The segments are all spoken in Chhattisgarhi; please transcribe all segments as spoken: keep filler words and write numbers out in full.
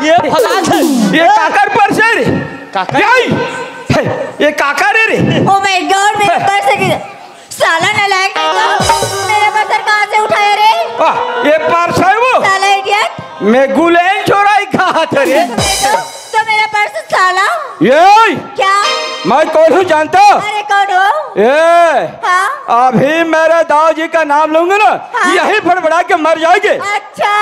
ये भगा दे। ये काकर पर्स हे रे? काकर? ये, हे, ये काकर हे रे? Oh my God, मेरा पर्स गिर, साला नालायक, नहीं तो मेरा पर्स कहाँ से उठाया रे? आ, ये पर्स हे वो? साला idiot। मैं गुलेल चोराई कहा था रे? तो, तो मेरा पर्स साला। ये क्या? मैं कौन हूँ जानता? अरे कौन हो? ए, हाँ? अभी मेरे दाऊ जी का नाम लूंगा ना, हाँ? यही फड़फड़ा के मर जाएगी। अच्छा।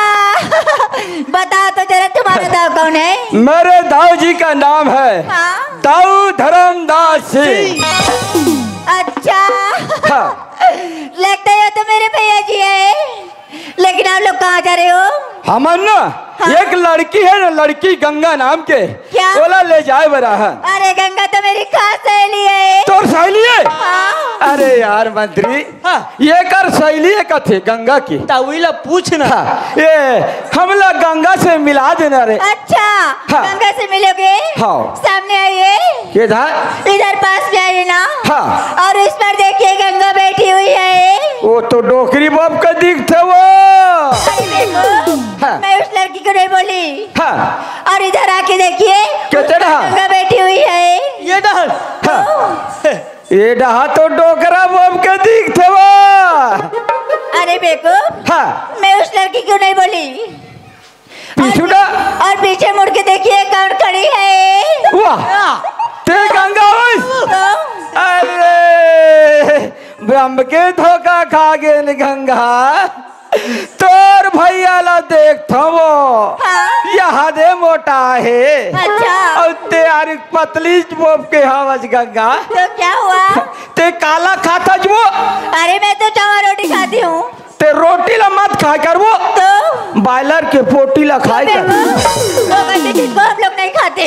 बता तो जरा, तुम्हारा दाऊ कौन है? मेरे दाऊ जी का नाम है, हाँ? दाऊ धर्मदास सिंह। अच्छा। हाँ। लगता है ये तो मेरे भैया जी है। लेकिन आप लोग कहाँ जा रहे हो? हमन ना, हाँ? एक लड़की है ना, लड़की गंगा नाम के, क्या? ओला ले जाए बर आहन। अरे, गंगा तो मेरी खास सहेली है। तोर सहेली है? हाँ। अरे यार मंत्री, हाँ। ये कर सहेली है कथे गंगा की। त उही ला पूछ ना। हाँ, ये हमला गंगा से मिला देना रे। अच्छा, हाँ। गंगा से मिलोगे? हाँ। सामने आइए। किधर? इधर पास में आइए ना। हाँ। और उस पर देखिए, गंगा बैठी हुई है। वो तो डोकरी बाप का दिखते वो। अरे देखो, हाँ। मैं उस लड़की को नहीं बोली। हाँ। और इधर आके देखिए, किधर है? गंगा बैठी हुई है। ये डहर। हाँ। ओ। ये डहा तो डोकरा बाप का दिखते वो। अरे बेवकूफ, हाँ। मैं उस लड़की को नहीं बोली। पीछू और, ना। और पीछे मुड़ के देखिए कौन खड़ी है। वाह, ते गंगा होइस? तो? अरे, बम के धोखा खा गेन गंगा। तोर भैया ला देखथव वो। हाँ। यहाँ दे मोटा हे। अच्छा। अउ ते यार पतली बोब के हवस गंगा। तो क्या हुआ? ते काला खाथस वो? अरे मैं तो चावल रोटी खाती हूँ। ते रोटी ला मत खाए कर वो। तो? बॉयलर के पोटी ला खाए कर। वो कहते जिनको हम लोग नहीं खाते।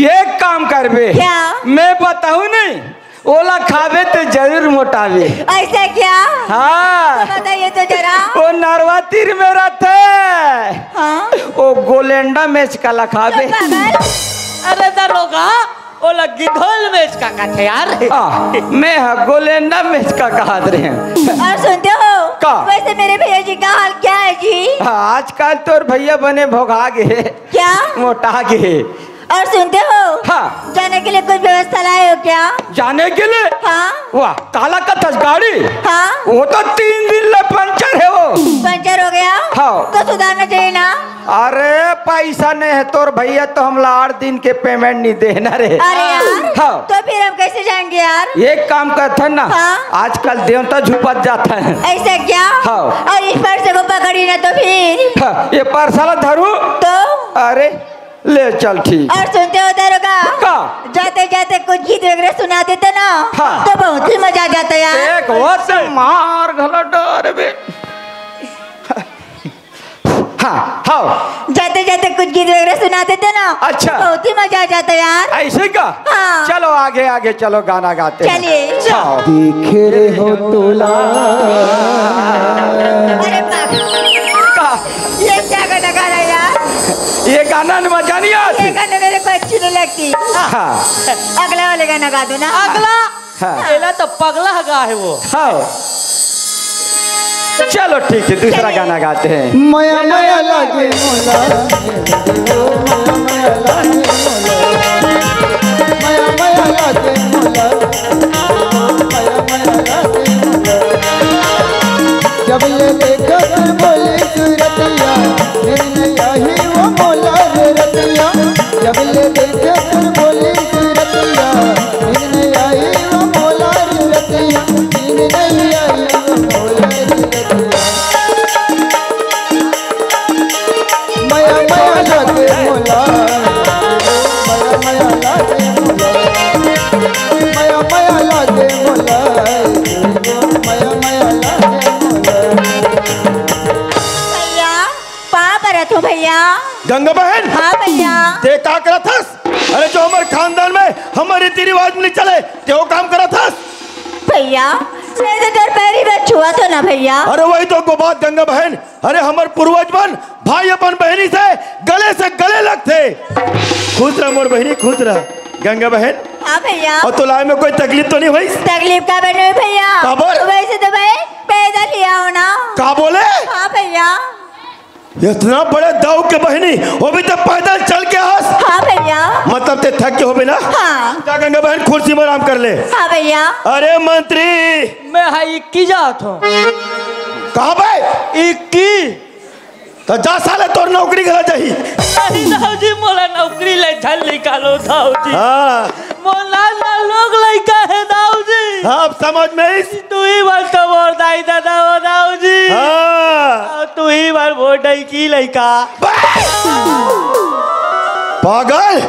एक काम करबे। क्या? मैं बताऊँ नहीं, ओला खाबे ते जरूर मोटाबे। ऐसा क्या? हाँ। तो बताइए तो जरा। वो नरवा तीर में रहते। हाँ। वो गोलेंडा मेचका ला खाबे। तो पागल। अरे दरोगा, ओला गिधोल मेचका कथे यार। हाँ, मैं हा गोलेंडा मेचका कहत रहे। और सुनते हो? का? वैसे मेरे भैया जी का हाल क्या है जी? हाँ, आजकल तोर भैया बने भोगा गे। क्या? मोटा गे। और सुनते हो? हाँ। जाने के लिए कुछ व्यवस्था लाए हो क्या? जाने के लिए? हाँ। वाह, काला कथस गाड़ी? हाँ। वो तो तीन दिन ले पंचर है वो। पंचर हो गया? हाँ। तो सुधारना चाहिए ना। अरे पैसा नहीं है तोर भैया, तो हमला आठ दिन के पेमेंट नहीं देना रे। अरे यार, हाँ। तो फिर हम कैसे जाएंगे यार? एक काम करथन ना, हाँ। आजकल देवता झुपत जाता है। ऐसा क्या? हाँ। और इस पर्स को पकड़ी ना तो फिर? हाँ, ये पर्स ला धरू। तो? अरे, ले चल ठीक। और सुनते हो दरोगा? का? जाते जाते कुछ गीत वगैरह सुना देते ना, हाँ। तो बहुत ही मजा आ जाता यार। एक वो से मार घला डर बे। हाँ, हाँ। जाते जाते कुछ गीत वगैरह सुना देते ना, अच्छा। बहुत ही मजा आ जाता यार। ऐसे का? हाँ। चलो आगे, आगे चलो, गाना गाते हैं। चलिए। हाँ। देखे रे हो तोला। अरे बाप। का? ये क्या गाना गा रहा है यार? ये गाना न मजा नहीं आती। ये गाना मेरे को अच्छी नहीं लगती। हाँ। अगला वाले गाना गा दो ना। अगला। हाँ। एला तो पगला गा हे वो। हाँ। चलो ठीक है, दूसरा गाना गाते हैं। मया मया लागे मोला, मया मया लागे मोला, मया मया लागे मोला, मया मया लागे मोला। जब ले देखत बोली सूरतिया, निर्णय आही वो मोला रे रतिया। जब ले देखत बोली सूरतिया, निर्णय आही वो मोला रे रतिया। निर्णय आही वो मोला रे रतिया। मया मया लागे मोला, मया मया लागे मोला, मया मया लागे मोला, मया मया लागे मोला। भैया, पाँव परत हूँ भैया। गंगा बहन, हाँ भैया। ते का करत हस? अरे जो हमर खानदान में हमर रीति रिवाज में नहीं चले, ते वो काम करत हस? भैया, मैं तो तोर पैरी में छुआ तो ना भैया। अरे वही तो को बात गंगा बहन, अरे हमर पूर्वज मन भाई अपन बहनी से गले से गले लगथे। खुश रह मोर बहनी, खुश रह। गंगा बहन, हाँ भैया। और तोला आए में कोई तकलीफ तो नहीं हुई? तकलीफ का बने भैया? काबर? वैसे तो मैं पैदल ही आओ ना। का बोले? हाँ भैया। इतना बड़े दाऊ के बहिनी, वो भी तो पैदल चल के आस। हाँ भैया। मतलब ते थक के होबे ना? हाँ। जा गंगा बहन, कुर्सी में आराम कर ले। हाँ भैया। अरे मंत्री। मैं हा इक्की जात हूँ। कहाँ बे? इक्की। तो जा साले, तोर नौकरी घला जाही। नहीं दाऊ जी, मोला नौकरी ले झन निकालो दाऊ जी। हाँ। मोर लाल लाल लोग लइका हे दाऊ जी। हाँ, अब समझ में आइस। तुही बर तो मोर दाई ददा हो दाऊ जी। हाँ। अउ तुही बर मोर डौकी लइका। पागल,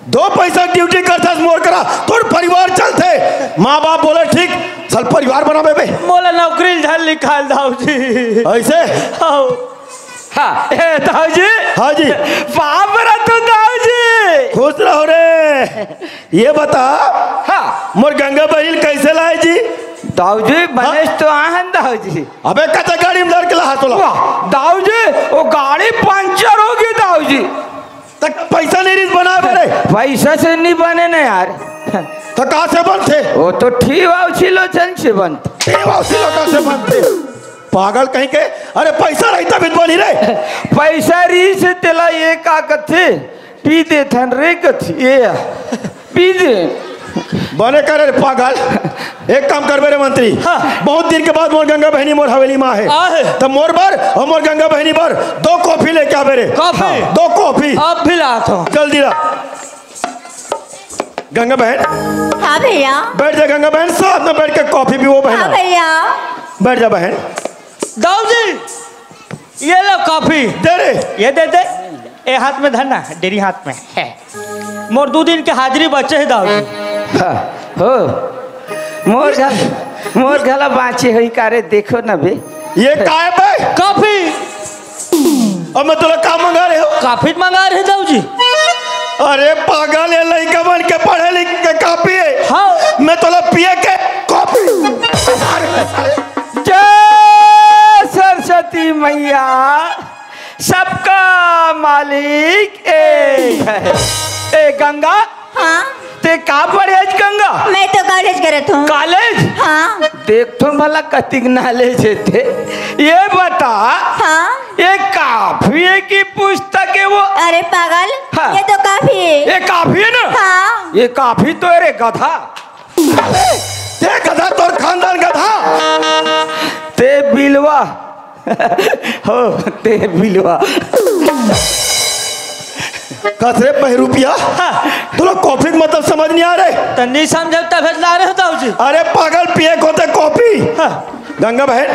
दो पैसा ड्यूटी करथस मोर करा, तोर परिवार चलथे। माँ बाप बोले ठीक, साले परिवार बनाबे बे। मोला नौकरी ले झन निकाल दाऊ जी। ऐसे? हाँ। हाँ, ए, दाऊ जी। हाँ जी। पाँव परत हँव दाऊ जी। खुश रहो रे। ये बता, हाँ। मोर गंगा बहिनी ल कैसे लाए जी? दाऊ जी, बनेच तो आहन दाऊ जी। अबे कच्चा गाड़ी में धर के लाहस तोला। वाह, दाऊ जी, वो गाड़ी पंचर होगे दाऊ जी। त पैसा नहीं रिहिस बनाए बर। पैसा से नहीं बने ना यार। त कहाँ से बनथे? वो तो ठीक बाऊ जी, लोचन से बनथे। ठीक बाऊ जी, लोचन से बनथे। पागल कहीं के, अरे पैसा रही तभी तो बनी रे। पैसा रही से तेला ये का कथे, पी देथन रे कथे, ये आ, पी दे। बने करे रे पागल, एक काम करबे रे मंत्री, हाँ। बहुत दिन के बाद मोर गंगा बहिनी मोर हवेली में आहे, आहे। त मोर बर अउ मोर गंगा बहिनी बर दो कॉफी लेके आबे रे। कॉफी? दो कॉफी। अब भी लात हँव। जल्दी ला। गंगा बहन। हाँ भैया। बैठ जा गंगा बहन, साथ में बैठ के कॉफी पीबो बहन। हाँ भैया। बैठ जा बहन। दाऊ जी, ये लो कॉफी। दे रे। ये दे दे। ए हाथ में धर ना, डेरी हाथ में। मोर दू दिन के हाजिरी बचे हे दाऊ जी। हाँ, हो। मोर घला, मोर घला बाँचे होही का रे, देखो ना बे। ये काय बे? कॉफी। अब मैं तोला का मंगा रहे हो? कॉफी मंगा रहे दाऊ जी। अरे पागल, ये लइका मन के पढ़े लिखे के कॉपी हे। हाँ। मैं तोला पिए के कॉफी। जय सरस्वती मैया, सबका मालिक एक है। ए गंगा, हाँ। ते का पढ़े हस गंगा? मैं तो कॉलेज करत हँव। कॉलेज? हाँ। देख तो भला कतिक नॉलेज हे ते। ये बता, हाँ। ये कॉफी हे कि पुस्तक हे वो? अरे पागल, हाँ। ये तो कॉफी हे। ये कॉफी हे ना? हाँ। ये कॉफी तो हे रे गधा। ते गधा, तोर खानदान गधा। ते बिलवा। हो, ते बिलवा। कस रे बहरूपिया? हाँ। तोला कॉफी के मतलब समझ नहीं आ रहे? त नहीं समझे तभे ला रहे हो दाऊ जी। अरे पागल, पिए के होथे कॉफी। हाँ। गंगा बहन।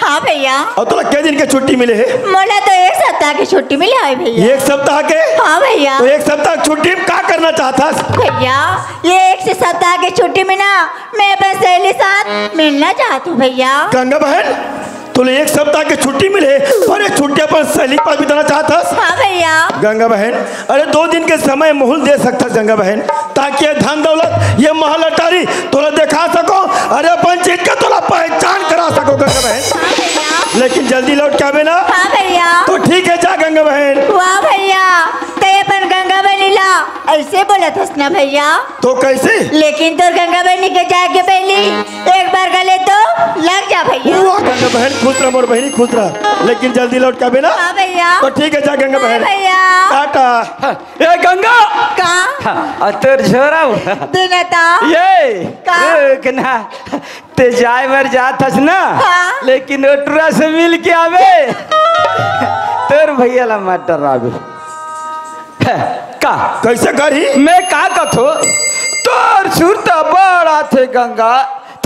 हाँ भैया। अउ तोला के दिन के छुट्टी मिले हे? मोला तो एक सप्ताह के छुट्टी मिले हे भैया। एक सप्ताह के? हाँ भैया। त एक सप्ताह के छुट्टी में का करना चाहत हस? भैया, ये एक से सप्ताह के छुट्टी में ना मैं अपन सहेली साथ मिलना चाहत हँव भैया। गंगा बहन, तोला एक सप्ताह के छुट्टी मिले, पर ये छुट्टी अपन सहेली के पास बिताना चाहत हस? हाँ भैया। गंगा बहन, अरे दो दिन के समय मोला दे सकत हस गंगा बहन, ताकि ये धन दौलत, ये महल अटारी तोला देखा सकँव, अरे अपन चीज के तोला पहचान करा सकँव गंगा बहन। हाँ भैया। लेकिन जल्दी लौट के आबे ना। हाँ भैया। त ठीक हे, जा गंगा बहन। वाह भैया, ते अपन गंगा बहिनी ला ऐसे बोलत हस ना भैया। त कैसे? लेकिन तोर गंगा बहिनी के जाए के पहली एक बार गले तो लग जा भैया। वाह गंगा बहन, खुश रह मोर बहिनी, खुश रह, लेकिन जल्दी लौट के आबे ना। हाँ भैया। त ठीक हे, जा गंगा बहन। भैया। टाटा। हाँ, ए गंगा। का? हाँ, अ तोर झोरा। दे ना त। ये। का? रुक ना। ते जाए बर जात हस ना, हाँ। लेकिन ओ टुरा से मिल के आबे। तोर भैया ला मत डराबे। का? कैसे करही? मैं का कथों? तोर सुरता बड़ आथे गंगा,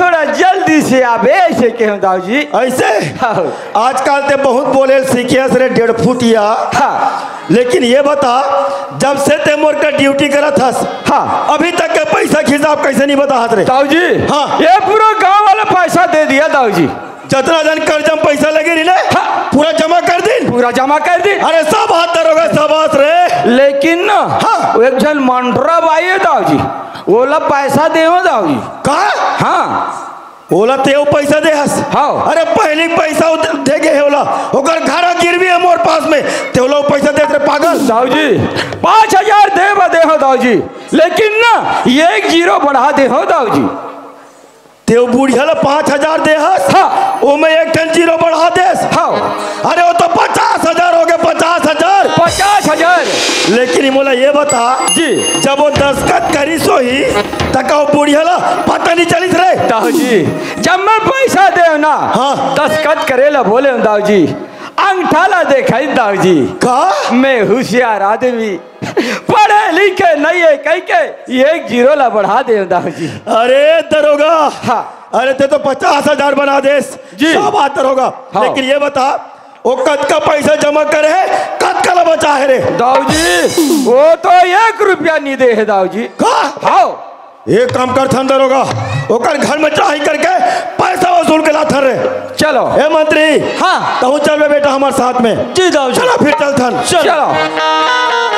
थोड़ा जल्दी से आबे, ऐसे कहेंव दाऊ जी। ऐसे? हाँ। आजकल ते बहुत बोले सीखे हस रे डेढ़ फुटिया। हाँ। लेकिन ये बता, जब से ते मोर का ड्यूटी करत हस, हाँ। अभी तक के पैसा के हिसाब कैसे नहीं बताहत रे? दाऊ जी, हाँ। ये पूरा गांव वाला पैसा दे दिया दाऊ जी। जतना जन कर्जा में पैसा लगे रही ना, हाँ। पूरा जमा कर दिन। पूरा जमा कर दिन। अरे सब हाथ दरोगा, शाबाश रे। लेकिन ना, हाँ। वो एक जन मंडरा बाई हे दाऊ जी, ओला पैसा देहूं दाऊ जी। का? हाँ। ओला तेव पैसा दे हस? हाँ। अरे, पहली पैसा उत-, दे गे हे ओला। ओकर घर गिरवी हे मोर पास में। ते ओला पैसा दे रे पागल। दाऊ जी, पाँच हजार दे बर दे हंव दाऊ जी, लेकिन ना, एक जीरो बढ़ा दे हंव दाऊ जी। तेव बुढ़िया ला पाँच हजार दे हस? हाँ। ओमे एक ठन जीरो बढ़ा देस? हाँ। अरे, वो तो पचास हजार लेकिन मोला ये बता जी। जब वो दस्खत करिस होही, त का वो बुढ़िया ला पता नहीं चलिस रे? दाऊ जी, जब मैं पैसा देव ना, हाँ। दस्खत करे ला बोले हूँ दाऊ जी, अंगठा ला देखाई दाऊ जी। का? मैं होशियार आदमी, पढ़े लिखे नहीं है कह के एक जीरो ला बढ़ा दे दाऊ जी। अरे दरोगा, हाँ। अरे ते तो पचास हजार बना देस। जी। शाबाश दरोगा। हाँ। लेकिन ये बता, वो कतका पैसा जमा करे है, कतका ला बचा है रे? दाऊ जी, वो तो एक रुपया नहीं दे है दाऊ जी। का? हाँ। एक काम करथन दरोगा, ओकर घर में चढ़ाई करके पैसा वसूल के लाथन रे। चलो। ए मंत्री, हाँ। तहूँ चलबे बेटा हमार साथ में। जी दाऊ जी। चलो फिर चलथन। चलो। चलो।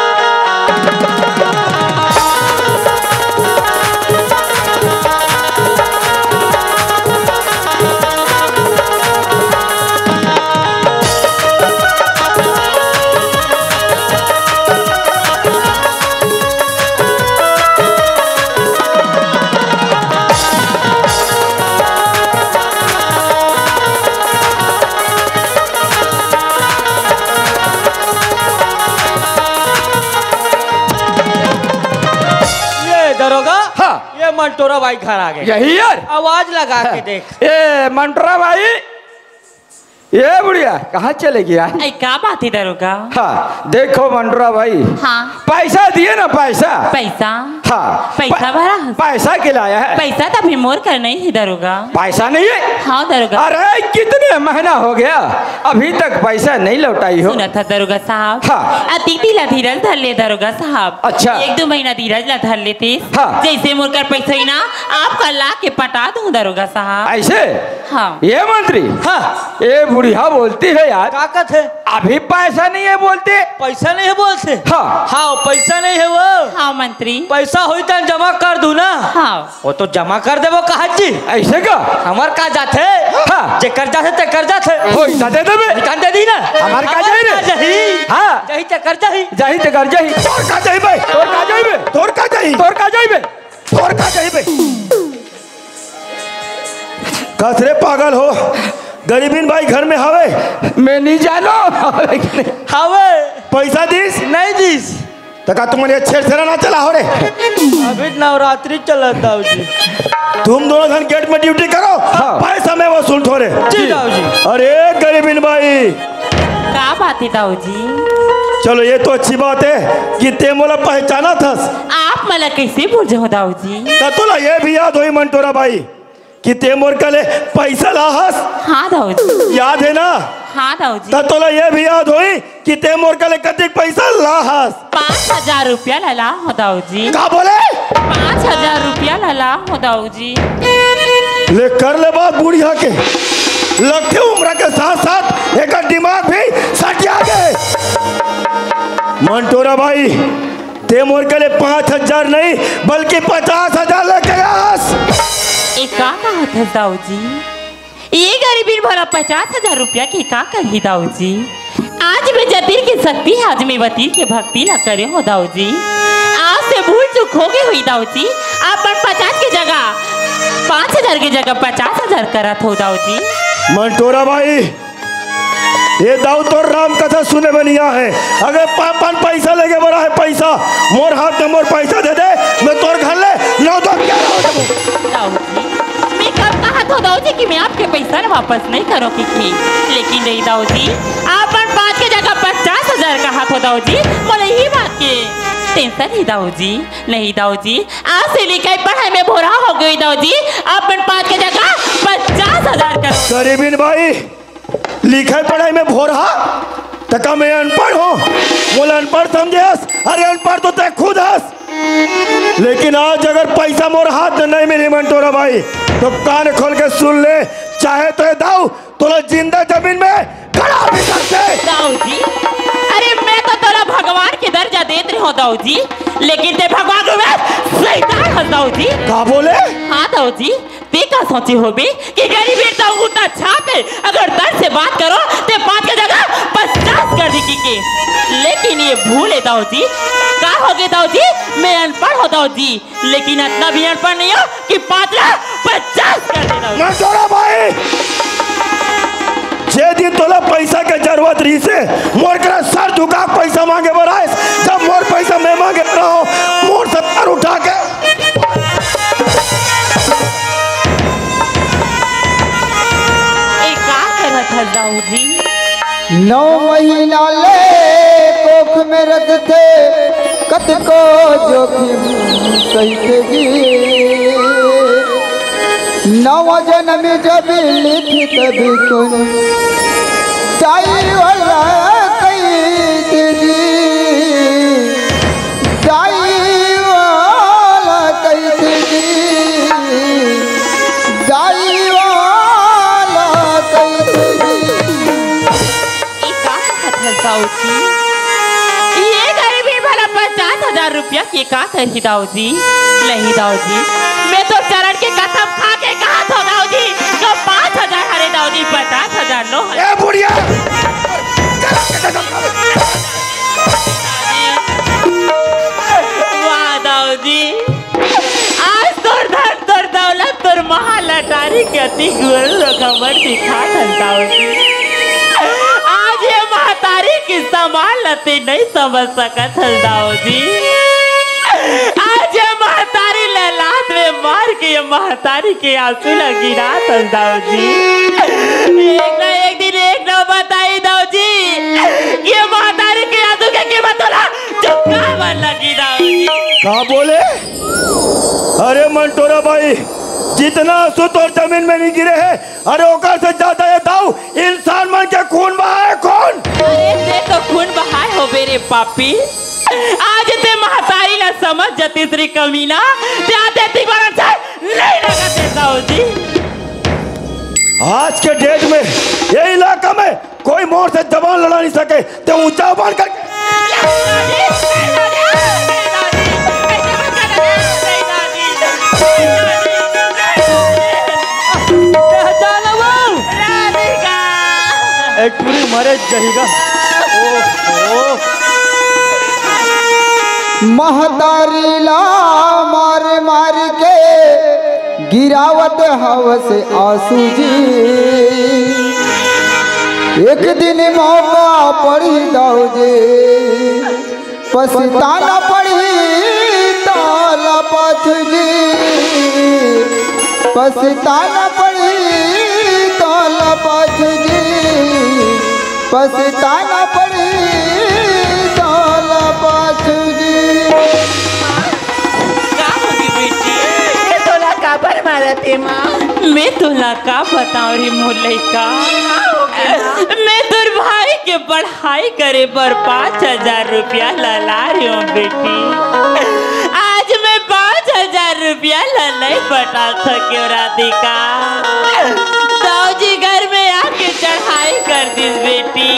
ये दरोगा, हाँ। ये मंटोरा बाई घर आ गए। यही यार। आवाज लगा के देख। ए मंटोरा बाई, ये बुढ़िया कहाँ चले गया? ऐ, का बात है दरोगा? हाँ, देखो मंटोरा बाई, हाँ। पैसा दिए ना, पैसा। पैसा? हाँ। पैसा प-, भरा? पैसा के लाया है। पैसा तो अभी मोर कर नहीं है दरोगा। पैसा नहीं है? हाँ दरोगा। अरे कितने महीना हो गया, अभी तक पैसा नहीं लौटाई हो। सुना था दरोगा साहब। हाँ। अतिथि ला धीरज धर ले दरोगा साहब। अच्छा। एक दो महीना धीरज ला धर लेते। हाँ। जैसे मोर कर पैसा ही ना, आपका ला के पटा दूं दरोगा साहब। ऐसे? हाँ। ये मंत्री? हाँ। ये बुढ़िया बोलती है यार। का कहत है? अभी पैसा नहीं है बोलते। पैसा नहीं है बोलते? हाँ। हाँ, पैसा नहीं है वो। हाँ मंत्री। पैसा होई त जमा कर दू ना। हाँ। वो तो जमा कर देबो कहा जी। ऐसे का? हमार का जाथे? हाँ। जेकर जाथे तेकर जाथे। होई त दे देबे। निकाल दे दी ना। हमार का हमार जाही रे? का जाही? हाँ। जाही तेकर जाही। जाही तेकर जाही। तोर का जाही बे? तोर का जाही बे? तोर का जाही? तोर का जाही बे? तोर का जाही बे? कस रे पागल हो, गरीबिन बाई घर में हवे? मैं नहीं जानो। हवे। पैसा दिस? नहीं दिस। त का तुमन ये छेरछेरा ना चला हो रे? अभी नवरात्रि चलत दाऊ जी। तुम दोनों जन गेट में ड्यूटी करो, हाँ। पैसा मैं वसूल थोरे। जी दाऊ जी। अरे गरीबिन बाई, का बात है दाऊ जी? चलो ये तो अच्छी बात है कि ते मोला पहचाना थस। आप मला कैसे भूल जाओ दाऊ जी? त तोला ये भी याद होई मंटोरा बाई कि ते मोर कले पैसा लाहस। हाँ दाऊ जी। याद है ना? हाँ दाऊ जी। त तोला ये भी याद होई कि ते मोर कले कतिक पैसा लाहस। पाँच हजार रुपया ला ला हो दाऊ जी। का बोले? पाँच हजार रुपया ला ला हो दाऊ जी। ले कर ले बात बुढ़िया के। लगथे उम्र के साथ साथ एकर दिमाग भी सटिया गे। मंटोरा बाई, ते मोर कले पाँच हजार नहीं बल्कि पचास हजार लेके आस। ए का कहत है दाऊ जी? ये गरीबिन भला पचास हजार रुपया के का करही दाऊ जी? आज मैं जतीर के शक्ति, आज मैं वतीर के भक्ति ला करे हो दाऊ जी। आज से भूल चूक हो गई हुई दाऊ जी। अपन पचास के जगह, पाँच हजार के जगह पचास हजार करत हो दाऊ जी। मंटोरा बाई, ये दाऊ तोर राम कथा सुने में नहीं आ है। अगर पापन पैसा लेके बड़ा है पैसा, मोर हाथ में मोर पैसा दे दे, मैं तोर घर ले नौ दो ग्यारह हो जाऊँ। दाऊ जी, मैं कब कहा था दाऊ जी कि मैं आपके पैसा ना वापस नहीं करो की थी, लेकिन नहीं दाऊ जी, आप अपन पाँच के जगह पचास हजार कहा था दाऊ जी, मोला यही बात के टेंशन ही दाऊ जी, नहीं दाऊ जी, आज से लिखाई पढ़ाई में भोरा हो गई दाऊ जी, अपन पाँच के जगह पचास हजार करो। गरीबिन बाई, लिखाई पढ़ाई में भोरहा, त का मैं अनपढ़ हो? मोला अनपढ़ समझे हस? अरे अनपढ़ तो तै खुद हस। लेकिन आज अगर पैसा मोर हाथ में नहीं मिली मंटोरा बाई, तो कान खोल के सुन ले, चाहे तो ये दाऊ तोला जिंदा जमीन में खड़ा भी कर दे। दाऊ जी, अरे मैं तो तोला भगवान के दर्जा देत रहे हो दाऊ जी, लेकिन ते भगवान के शैतान हस दाऊ जी। का बोले? हाँ दाऊ जी, ते का सोचे होबे कि गरीब बेटा उठा छापे, अगर दर्द से बात करो ते पाँच के जगह पचास कर दी की के। लेकिन ये भूल है दाऊ जी, का हो गए दाऊ जी, मैं अनपढ़ हो दाऊ जी, लेकिन इतना भी अनपढ़ नहीं हो कि पाँच ला पचास कर दे दाऊ जी। मंटोरा भाई, जे दिन तोला पैसा के जरूरत रही से मोर करा सर झुका पैसा मांगे बर आए, जब मोर जी। नौ महीना ले कोख में रखथे, कतको जोखिम सहिथे जी। नव जन्म जब लिखी तब कुन ताई वाला कहिथे जी। दाई वाला कहिथे जी, दाई वाला कहिथे जी। ये का कहत हस दाऊ जी? ये गरीबी भला पचास हजार रुपया के का करही दाऊ जी? नहीं दाऊ जी, मैं तो चरण के कसम खा के कहत हो दाऊ जी, जो पाँच हजार हरे दाऊ जी, पचास हजार नो हरे। ए बुढ़िया, चरण के कसम खा। वाह दाऊ जी, आज तोर धन, तोर दौलत, तोर महालटारी के अति गुरु लोग हमर दिखात हन दाऊ जी। आज ये महतारी के समान ल ते नहीं समझ सकत हस दाऊ जी। आज ये महतारी ल लात में मार के ये महतारी के आंसू ल गिरात हस दाऊ जी। एक ना एक दिन एक ना बताही दाऊ जी, ये महतारी के आंसू के कीमत तोला चुकाए बर लगही दाऊ जी। का बोले? अरे मंटोरा भाई, जितना आंसू तोर जमीन में नहीं गिरे हे, अरे ओकर से ज्यादा ये दाऊ इंसान मन के खून बहाए, खून। अरे ते तो खून बहाए होबे रे पापी। आज ते महतारी ला समझ जतिस रे कमीना, ते आते तिक बार से नहीं लगत हे दाऊ जी। आज के डेट में ये इलाका में कोई मोर से जबान लड़ा नहीं सके, ते ऊंचा जबान करके एक टूरी मरे जहिगा। ओहो। महतारी ला मार मार के गिरावत हवस आंसू जी। एक दिन मौका पड़ी दाऊ जी, पछताना पड़ी तोला पाछू जी, पछताना पड़ी तोला पाछू जी, पछताना पड़ी तोला पाछू जी। का होगे बेटी? मैं तोला काबर मारत हे माँ? मैं तोला का बताऊं रे मोर लइका? का होगे माँ? मैं तोर भाई के पढ़ाई करे बर पाँच हजार रुपया ला लाय रेहेंव बेटी। आज मैं पाँच हजार रुपया ला नहीं पटा सकेंव राधिका। दाऊ जी घर में आके चढ़ाई कर दिस बेटी।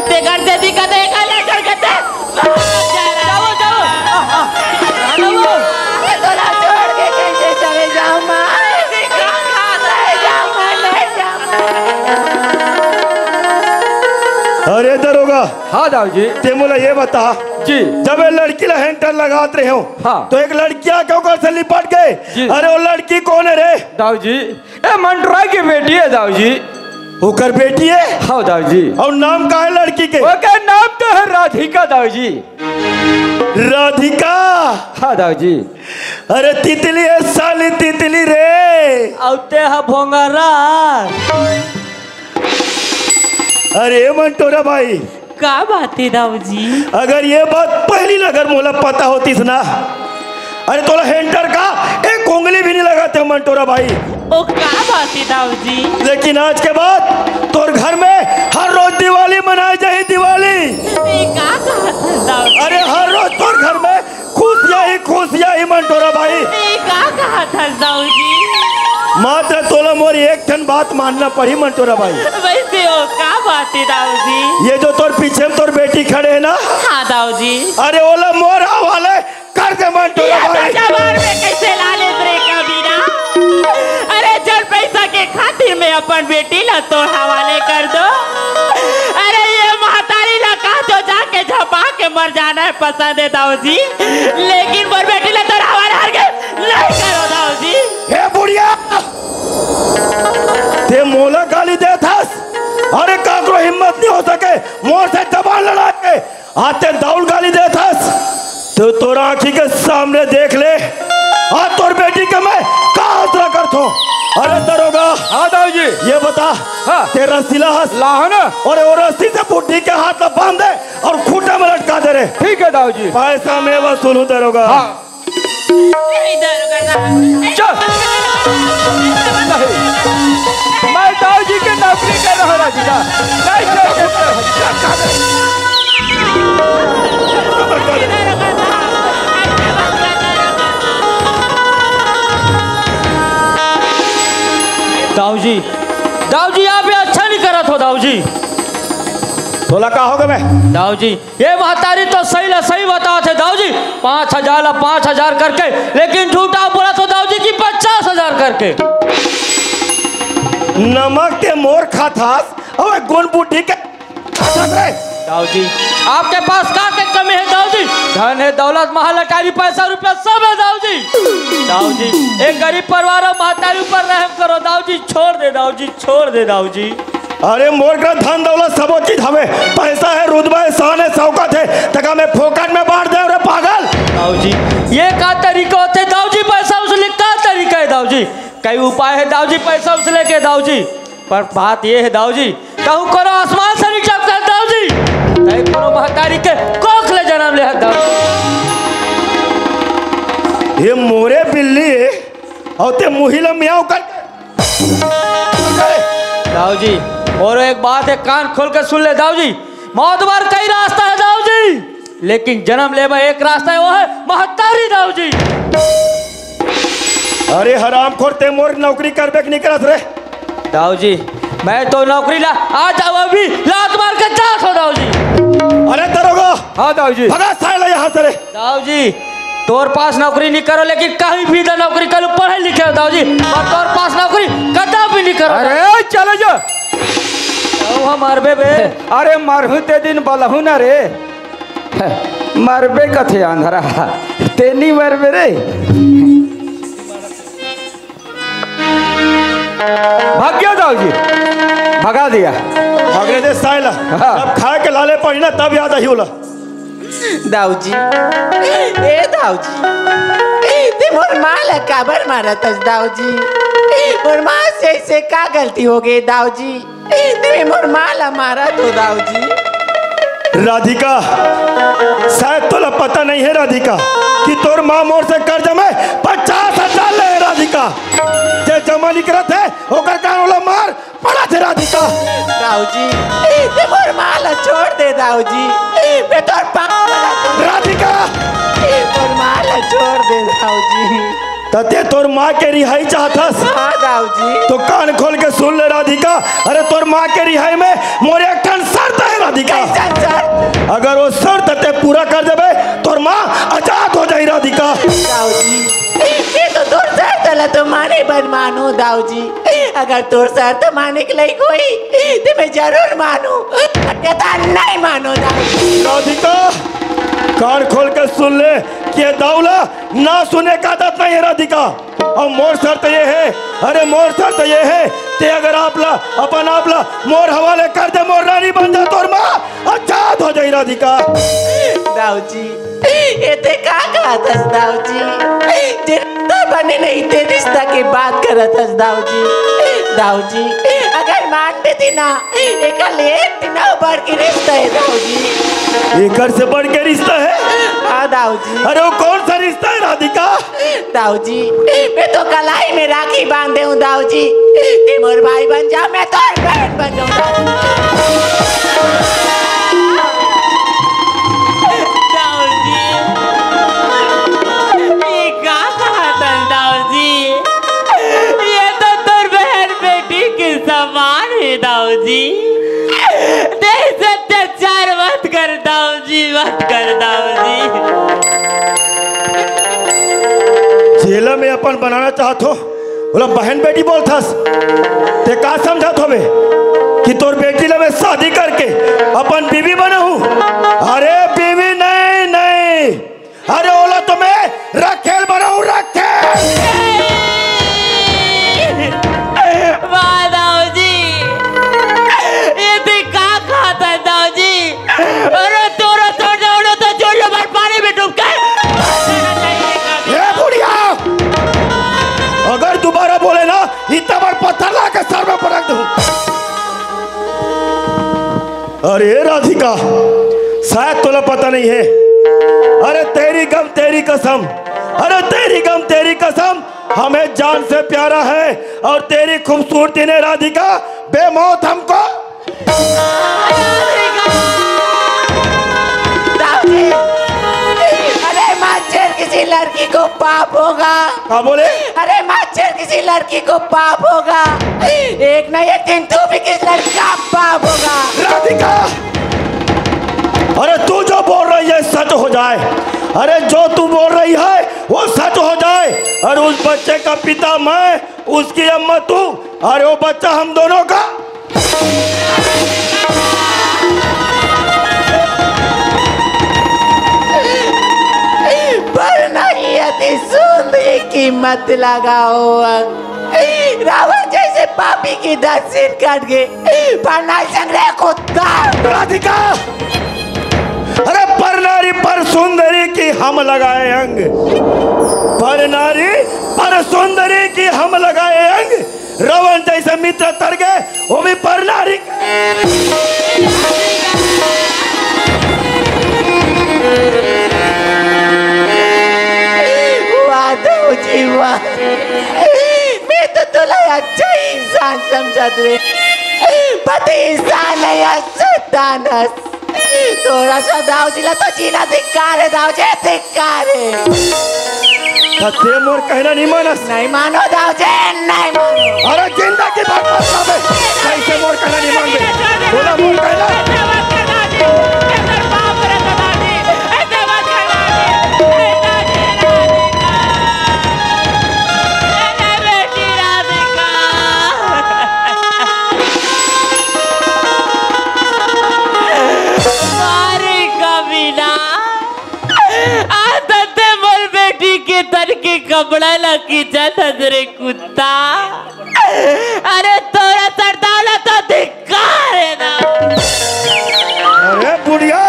ते घर से दिखा दे, घर ले छोड़ के ते जाओ, जाओ। आ, आ, आ, जाओ। तोला छोड़ के कैसे चले जाऊं माँ? नहीं जाऊं माँ, नहीं जाऊं। अरे दरोगा, हाँ दाऊ जी। ते मोला ये बता, जी। जब ये लड़की ला हेंटर लगात रहे हो, हाँ। तो एक लड़की आके ओकर से लिपट गए। जी। अरे वो लड़की कौन है रे? दाऊ जी, ए मंटोरा के बेटी है दाऊ जी। ओकर बेटी है? हाँ दाऊ जी। और नाम का है लड़की के? ओकर नाम तो है राधिका दाऊ जी। राधिका? हाँ दाऊ जी। अरे तितली है साली तितली रे। अउ ते ह भोंगरा। अरे मंटोरा भाई, का बात है दाऊ जी? अगर ये बात पहली अगर मोला पता होतीस ना, अरे तोला हेंटर का एक उंगली भी नहीं लगाते मंटोरा भाई। ओ का बात है दाऊ जी? लेकिन आज के बाद तोर घर में हर रोज दिवाली मनाई जाही, दिवाली। ये का कहत हस दाऊ जी? अरे हर रोज तोर घर में खुशियां ही खुशियां ही मंटोरा भाई। ये का कहत हस दाऊ जी? मात्र तोला मोर एक ठन बात मानना पड़ी मंटोरा भाई। वैसे ओ का बात है दाऊ जी? ये जो तोर पीछे में तोर बेटी खड़े है ना, हाँ दाऊ जी। अरे ओला मोर हवाले कर दे मंटोरा ये भाई। तो जबान में कैसे ला लेस रे कमीना? अरे जन पैसा के खातिर मैं अपन बेटी ला तोर हवाले कर दो। अरे ये महतारी ला कहा तो जाके झपा के मर जाना है पसंद है दाऊ जी, लेकिन मोर बेटी ला तोर हवाले हर के नहीं करो दाऊ जी। हे बुढ़िया, ते मोला गाली देत हस? अरे काकरो हिम्मत नहीं हो सके मोर से जबान लड़ा के आते दाऊ ल गाली देत हस, तो तोर आंखी के सामने देख ले, आज तोर बेटी के मैं का आसरा करथों। अरे दरोगा, हाँ दाऊ जी। ये ता, हाँ। तेरा सिला हस। लाहन। अउ वो रस्सी से बुड्ढी के हाथ ला बांध दे अउ खूंटा में लटका दे रे। ठीक हे दाऊ जी। पैसा मैं वसूलहूं दरोगा। हाँ। नहीं दरोगा साहब। चल। नहीं। मैं दाऊ जी के नौकरी कर रहा हूँ राधिका। नहीं, नहीं, नहीं, नहीं। दाऊ जी, दाऊ जी, आप ये अच्छा नहीं करत हो दाऊ जी। तोला का होगे बे? दाऊ जी, ये महतारी तो सही ला सही बताथे दाऊ जी, पाँच हजार ला पाँच हजार करके, लेकिन झूठा बोलथे दाऊ जी कि पचास हजार करके। नमक ते मोर खाथस, अउ गुन बुड्ढी के खाथस रे। दाऊ जी, आपके पास का के कमी हे दाऊ जी? धन हे, दौलत, महल, अटारी, पैसा, रुपया सब हे दाऊ जी। दाऊ जी, एक गरीब परिवार अउ महतारी ऊपर रहम करो दाऊ जी, छोड़ दे दाऊ जी, छोड़ दे दाऊ जी। अरे मोर करा धन दौलत सबो चीज हवे, पैसा हे, रुतबा हे, शान हे, शौकत हे, तेला मैं फोकट में बांट देंव रे पागल। दाऊ जी, ये का तरीका होथे दाऊ जी, पैसा वसूले का तरीका हे दाऊ जी? कई उपाय हे दाऊ जी, पैसा वसूले के दाऊ जी, पर बात ये हे दाऊ जी, कहूँ कोनो आसमान से नहीं टपके दाऊ जी, कहीं कोनो महतारी के कोख ले जनम ले हे दाऊ जी। ये मोरे बिल्ली हे, अउ ते मुही ला मियाऊ कर दाऊ जी, अउ एक बात हे, कान खोल के सुन ले दाऊ जी, मौत बर कई रास्ता हे दाऊ जी, लेकिन जनम लेबा एक रास्ता हे, वो हे महतारी दाऊ जी। अरे हरामखोर, ते मोर नौकरी करबे कि नहीं करस रे? दाऊ जी, मैं तो नौकरी ला आज अउ अभी लात मार के जात हों दाऊ जी। अरे दरोगा, हाँ दाऊ जी। भगा साले ला यहाँ से रे। दाऊ जी, तोर पास नौकरी नहीं करो, लेकिन कहीं भी तो नौकरी करो, पढ़े लिखे हो दाऊ जी, पर तोर पास नौकरी कदा भी नहीं करो। अरे चले जा। ओ हम मरबे बे। अरे मरहूं ते दिन बलहूं ना रे। मरबे कथे आंधरा, ते नहीं मरबे रे। भाग गया दाऊ जी, भगा दिया। भागने दे साइला। हाँ। अब खाए के लाले पड़ी ना, तब याद आई होला। दाऊ जी, ए दाऊ जी, ते मोर माँ ला काबर मारत हस दाऊ जी? मोर माँ से ऐसे का गलती होगे दाऊ जी? ते मोर माँ ला मारत हो दाऊ जी। राधिका, शायद तोला पता नहीं हे राधिका, कि तोर माँ मोर से कर्जा में पचास हजार ले हे राधिका। जे जमा नहीं करत हे, ओकर कारण ओला मार पड़त हे राधिका। दाऊ जी, ते मोर माँ ला छोड़ दे दाऊ जी, मैं तोर पाँव पड़त हूँ। राधिका! मोर माँ ला छोड़ दे दाऊ जी। त ते तोर माँ के रिहाई चाहत हस? हाँ दाऊ जी। तो कान खोल के सुन ले राधिका, अरे तोर माँ के रिहाई में मोर एक ठन शर्त हे राधिका। कैसन शर्त? अगर वो शर्त ते पूरा कर देबे, तोर माँ आजाद हो जाही राधिका। दाऊ जी, मैं तो तोर शर्त ला तो माने बर मानहूं दाऊ जी। अगर तोर शर्त माने के लायक होही, ते मैं जरूर मानहूं। अन्यथा नहीं मानहूं दाऊ जी। राधिका, कान खोल के सुन ले कि ये दाऊ ला ना सुने के आदत नहीं हे राधिका। अउ मोर शर्त ये हे, अरे मोर शर्त ये हे, ते अगर आप ला, अपन आप ला मोर हवाले कर दे, मोर रानी बन जा, तोर माँ आजाद हो जाही राधिका। दाऊ जी, ये ते का कहत हस दाऊ जी? जे रिश्ता बने नहीं ते रिश्ता के बात करत हस दाऊ जी। दाऊ जी, अगर मान देती ना, एकर ले एक दिन अउ बढ़ के रिश्ता हे दाऊ जी। एकर से बढ़ के रिश्ता हे? हाँ दाऊ जी। अरे वो कौन सा रिश्ता हे राधिका? दाऊ जी, मैं तो कलाई में राखी बांधे हूँ दाऊ जी। ते मोर भाई बन जा, मैं तोर बहन बन जाऊँ दाऊ जी। दाऊ जी, ये का कहत हस दाऊ जी? ये तो तोर बहन बेटी के समान हे दाऊ जी। ते ऐसे अत्याचार मत कर दाऊ जी, मत कर दाऊ जी। जेला मैं अपन बनाना चाहत हों, ओला बहन बेटी बोलथस। ते का समझत हवे कि तोर बेटी ला मैं शादी करके अपन बीवी बनाहूं? अरे बीवी नहीं, नहीं, अरे ओला तो मैं रखेल बनाहूं, रखेल। वाह दाऊ जी, ये ते का कहत हस दाऊ जी? अरे तोरा तो जोड़ो तो जोड़ो भर पानी में डूब के। ए बुढ़िया, अगर दोबारा बोले ना, इतना बड़ पत्थर ला के सर में पटक दूं। अरे राधिका, शायद तोला पता नहीं है। अरे तेरी गम तेरी कसम, अरे तेरी गम तेरी कसम, हमें जान से प्यारा है। और तेरी खूबसूरती ने राधिका बेमौत हमको। दाऊ जी, अरे माचर किसी लड़की को पाप होगा। हाँ बोले। अरे माचर किसी लड़की को पाप होगा। एक ना एक दिन तू भी किसी लड़की का बाप होगा। राधिका, अरे तू जो बोल रही है सच हो जाए। अरे जो तू बोल रही है वो सच हो जाए। अरे उस बच्चे का पिता मैं, उसकी अम्मा तू। अरे वो बच्चा हम दोनों का। पर नहीं अति सुंदरी कीमत लगाओ। रावण जैसे पापी की दस सिर कट गए। पर नहीं संग्रह कुत्ता। राधिका, अरे पर नारी पर सुंदरी की हम लगाए अंग। पर नारी पर सुंदरी की हम लगाए अंग। रावण जैसे मित्र तर गए, वो भी पर नारी। वाह दाऊ जी वाह। मैं तो तोला अच्छा इंसान समझत रहे। पति इंसान है या शैतान है। तोरा सा दाऊ जी ला तो जीना धिक्कार है दाऊ जी, धिक्कार है। ते मोर कहना नहीं मानस। नहीं मानो दाऊ जी, नहीं मानो। अरे जिंदगी भर मत खाबे। कैसे मोर कहना नहीं मानबे? बोला मोर कहना। मारे कमीना, आ तते मोर बेटी के तन के कपड़ा ला खींचत हस रे कुत्ता। अरे तोरा सरदार ला तो धिक्कार है ना। अरे बुढ़िया,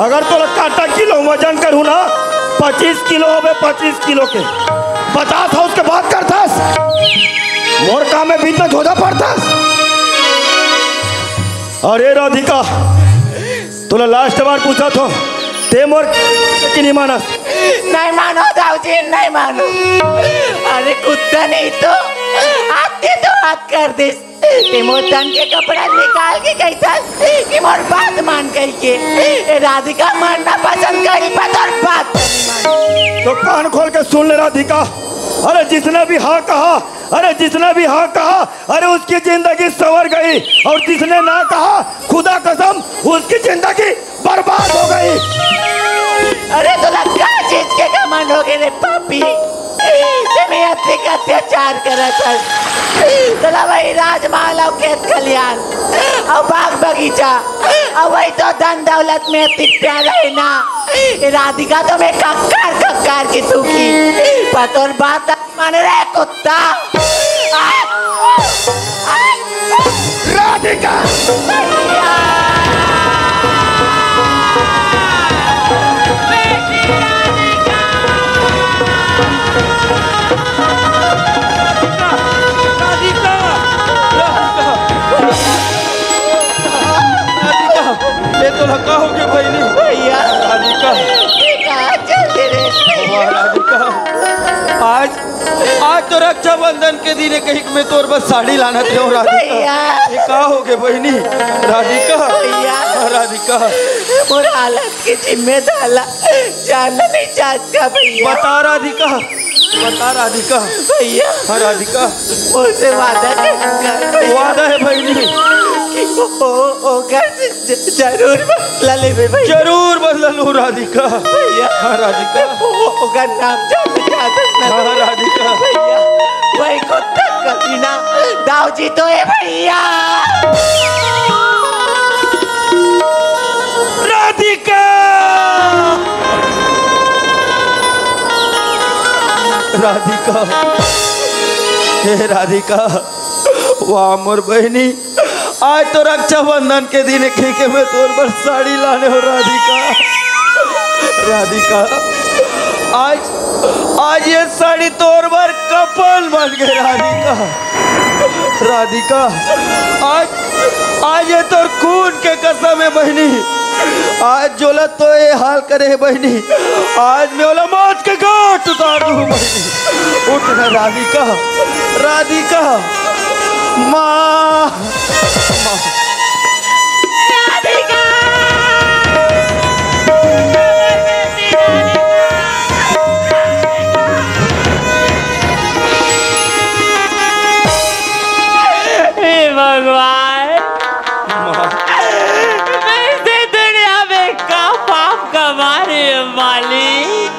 अगर तोला काटा किलो वजन करूँ ना, पच्चीस किलो होबे, पच्चीस किलो के। पचास हाउस के बात करथस, मोर काम में बीच में झोझा पड़थस। अरे राधिका, तोला लास्ट बार पूछत हों, ते मोर कि नहीं मानस? नहीं मानो दाऊ जी, नहीं मानो। अरे कुत्ता नहीं तो हाथ के तो हाथ कर दे। ते मोर तन के कपड़ा निकाल के कहथस कि मोर बात मान कहिके। ए राधिका मरना पसंद करी पर तोर बात नहीं मानी। तो कान खोल के सुन ले राधिका, अरे जिसने भी हाँ कहा, अरे जिसने भी हाँ कहा, अरे उसकी जिंदगी संवर गई, और जिसने ना कहा, खुदा कसम, उसकी जिंदगी बर्बाद हो गई। अरे तोला का चीज के घमंड हो गए रे पापी? ते में अतिक अत्याचार करत हस। तोला वही राजमहल और खेत खलियान और बाग बगीचा और वही तो धन दौलत में अतिक प्यार है ना। ए राधिका तो मैं कक्कार कक्कार की तूकी, पर तोर बात मन रे कुत्ता। राधिका। राधिका, राधिका, राधिका, ये तो लगा हो गया बहिनी। भैया, राधिका, ये कहाँ चल दे रे? वाह राधिका, आज, आज तो रक्षाबंधन के दिन कहीं मैं तोर बस साड़ी लाना थे राधिका। भैया। ये का हो गया बहिनी? राधिका, भैया। राधिका, मोर हालत के जिम्मेदार ला जान नहीं चाहता भैया। बता राधिका, बता राधिका। भैया, हाँ राधिका, मुझसे वादा कर भैया। वादा है बहिनी। कि वो, वो, वो घर से ज-, जरूर बदला लेबे भैया। जरूर बदला लूँ राधिका। भैया, हाँ राधिका। वो, वो, ओकर नाम जान चाहत ना। हाँ राधिका। भैया, वही कुत्ता कमीना दाऊ जी तो है भैया। राधिका। राधिका, हे राधिका, वाह मोर बहिनी, आज तो रक्षाबंधन के दिन कहीं के मैं तोर बर साड़ी लाने हो राधिका। राधिका, आज, आज ये साड़ी तोर बर कफन बन गए राधिका। राधिका, आज, आज ये तोर खून के कसम हे बहिनी, आज जोला तो ये हाल करे हे बहिनी, आज मैं ओला मौत के घाट उतार दूँ बहिनी। उठ ना राधिका, राधिका, माँ, माँ। राधिका! हे भगवान, मैं इस दुनिया में का पाप कमा रहे हूँ मालिक।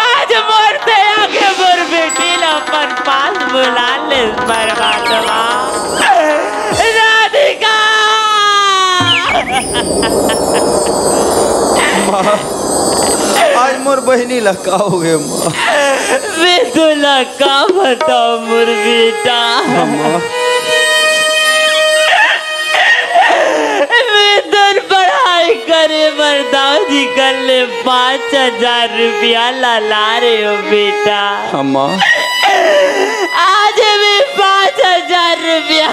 आज मोर से आगे मोर बेटी ला अपन पास बुला ले परमात्मा। राधिका! माँ, आज मोर बहिनी ला का हो गए माँ? मैं तोला का बताओ मोर बेटा। हाँ, माँ। मैं तोर पढ़ाई करे बर दाऊ जी कर ले पाँच हजार रुपया ला ला रहे हो बेटा। हाँ, माँ। आज मैं पाँच हजार रुपया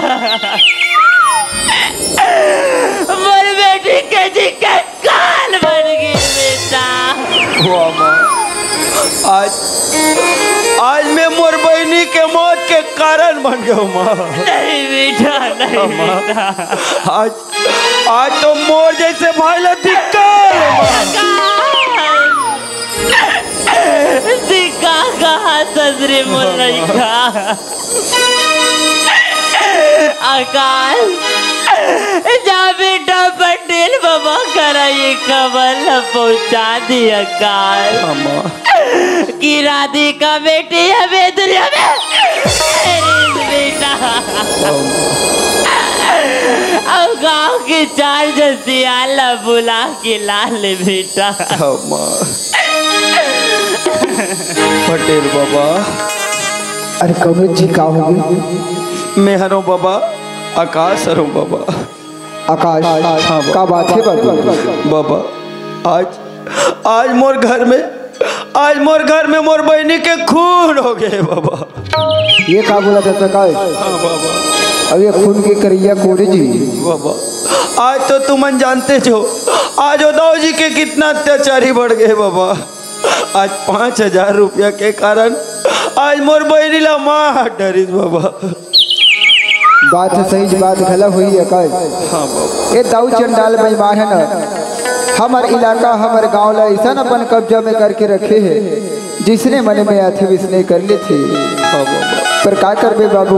मोर बेटी के जी के काल बन गई बेटा। वाह माँ, आज, आज मैं मोर बहिनी के मौत के कारण बन गयो माँ। नहीं बेटा, नहीं माँ। बेटा। आज, आज तो मोर जैसे भाई ला धिक्कार हे माँ। धिक्कार कहा ससुरे मोर लइका। आकाश, जा बेटा पटेल बाबा करा ये खबर ला पहुंचा दी आकाश। हाँ, माँ। कि राधिका बेटी हवे दुनिया में। अरे बेटा। हाँ, माँ। अब गांव के चार जसिया ला बुला के ला ले बेटा। हाँ, माँ। पटेल बाबा। अरे कमलेश जी, का हो गई? मैं हरों बाबा, आकाश हरों बाबा। आकाश, हाँ, बाबा। का बात हे बाबू? बाबा, आज, आज मोर घर में, आज मोर घर में मोर बहिनी के खून हो गए बाबा। ये का बोला था आकाश? हाँ, बाबा। अब ये खून के करैया कोन हे जी? बाबा, आज तो तुमन जानते हो, आज उदाव जी के कितना अत्याचारी बढ़ गए बाबा। आज पाँच हजार रुपया के कारण आज मोर बहिनी ला मार डरिस बाबा। बात हे सही, बात घला हुई हे कल। हाँ बाबा। ये दाऊ चंडाल बेईमान हे ना, हमर इलाका, हमर गांव ला ऐसा अपन कब्जा में करके रखे हे, जिसने मन में आथे विसने कर लेथे। हाँ बाबा। पर का करबे बाबू,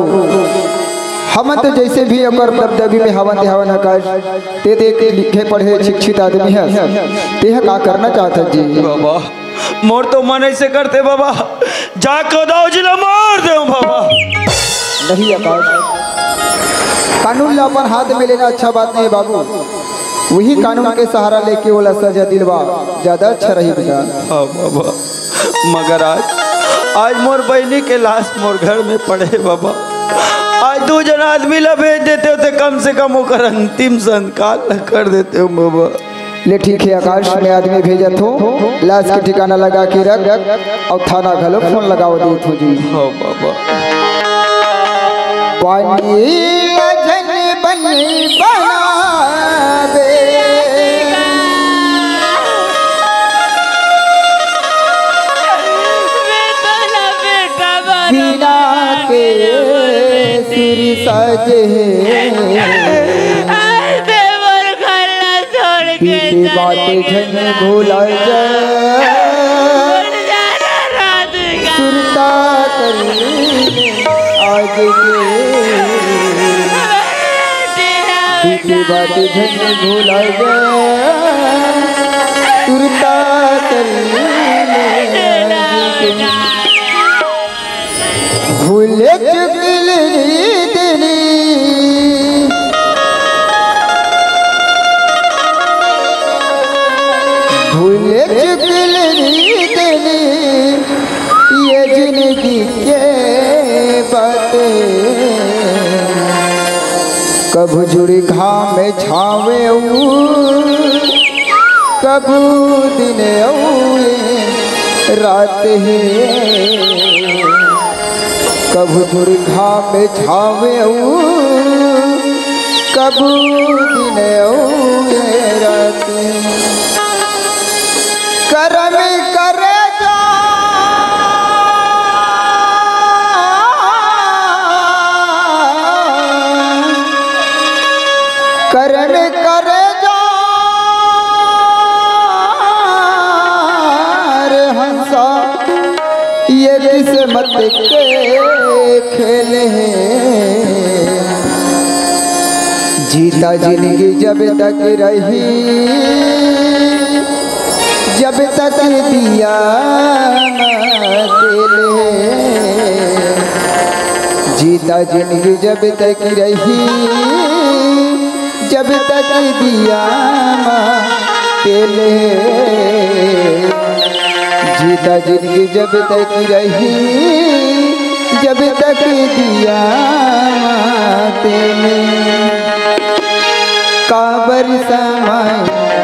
हमन तो जैसे भी ओकर दबदबी में हवन ते हवन आकाश, ते देख लिखे पढ़े शिक्षित आदमी हे, ते ह का करना चाहत हे जी? बाबा, मोर तो मन ऐसे करते बाबा, जाके उदाव जी ला मार देव बाबा। नहीं आकाश, कानून ला अपन हाथ में लेना अच्छा बात नहीं बाबू। वही कानून के सहारा लेके ओला सजा दिलवा ज्यादा अच्छा रही बेटा। हाँ बाबा, मगर आज, आज मोर बहिनी के लाश मोर घर में पड़े बाबा। आज दू जन आदमी ला भेज देते हो तो कम से कम ओकर अंतिम संस्कार ला कर देते हो बाबा। ले ठीक हे आकाश, मैं आदमी भेजत हूँ, लाश के ठिकाना लगा के रख अउ थाना घलो फोन लगाव देत हूँ जी। हाँ बाबा। पानी अझन बन बना दे। बिना के सिर साजे हे। बीती बात झन भुला जा। सुरता कर आज के। बीती बात झन भुला जा। सुरता कर आज के। भूले चुकल रीत नी, भूले चुकल रीत नी, ये जिंदगी के बात। कभू जुड़ी घाम छावे ऊ, कभू दिन अउ रात हे, कभू दुर्गा में छावे ऊ, कभू दिन अउ ए रात करम करे जा, करम करे जा रे हंसा, ये किस्मत के खेल हे। जीता जिंदगी जब तक रही, जब तक दिया तेल हे। जीता जिंदगी जब तक रही, जब तक दिया तेल हे। जीता जिंदगी जब तक रही, जब तक दिया तेल हे। काबर समय